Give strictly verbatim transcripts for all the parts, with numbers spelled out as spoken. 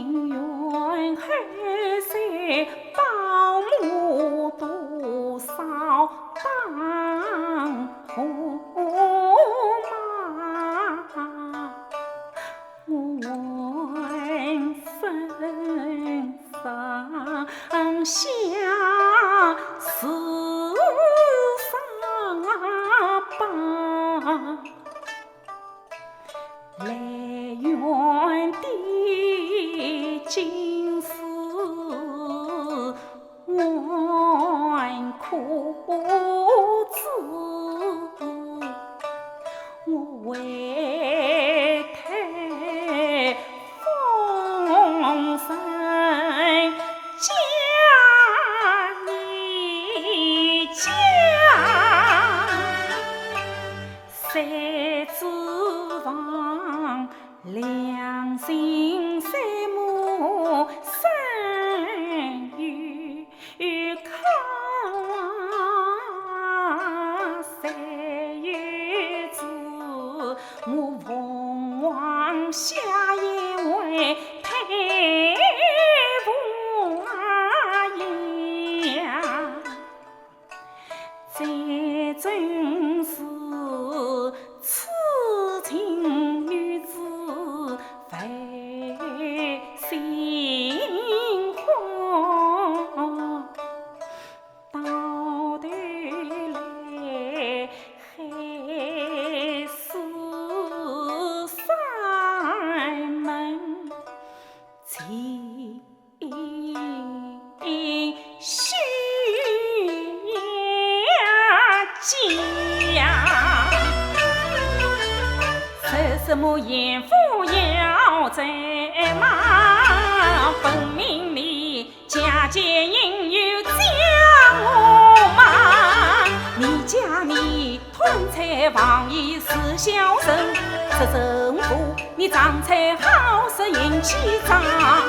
愿后世保姆多少当红马，我身上下是伤疤。 来源的金丝纨绔子，我为太封神家一家。 谁指望良心山盟深与靠啊？谁又知我凤凰下也为太凤啊呀？ 这真是痴情女子费心慌，到头来还是山盟情 须讲。说什么贤妇要在马，分明你家前应有将我骂。你家你 贪财忘义是小人，是人妇，你长才好色贤妻张。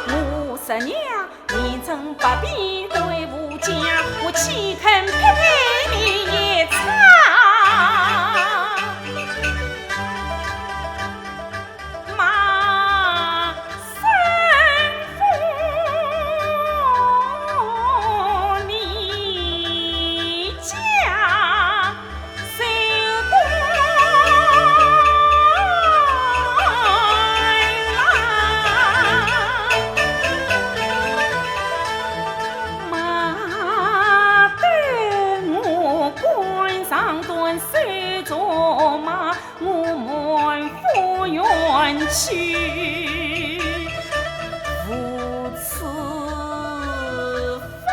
我说娘，你真不必对我讲，我岂肯白白你一场？ 骂声父你家受官啦，骂得我官上断手镯嘛。 我满腹怨气，无处发。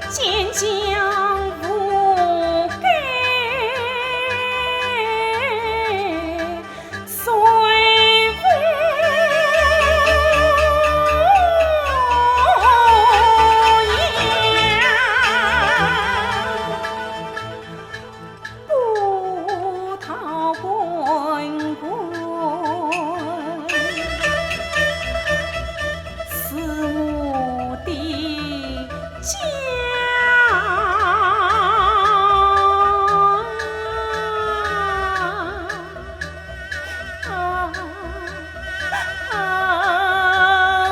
坚强无根。 谁无言？不讨滚滚，是我的家。 啊，啊，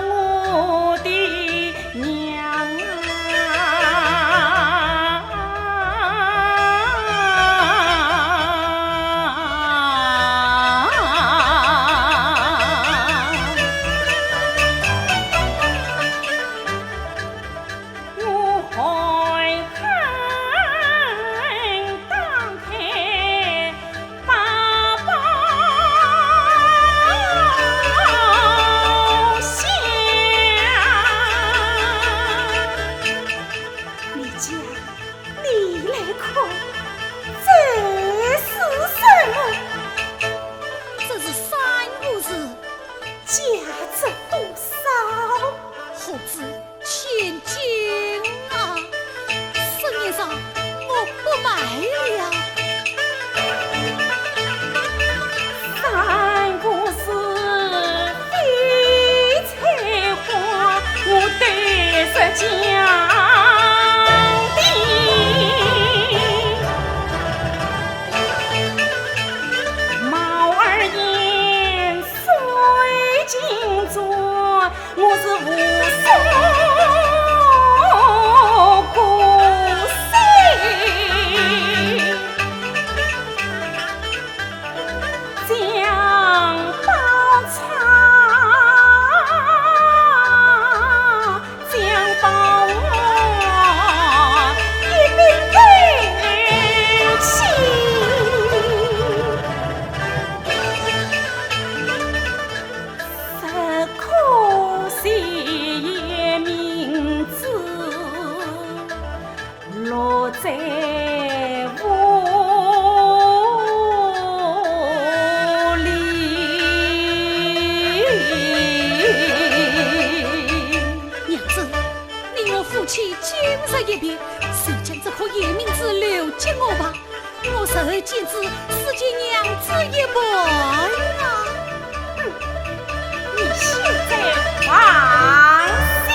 我的娘啊！我在屋里。娘子，你我夫妻今日一别，就将这颗夜明珠留给我吧，我日后见仔自己娘子一般呀。哼，你休在妄想。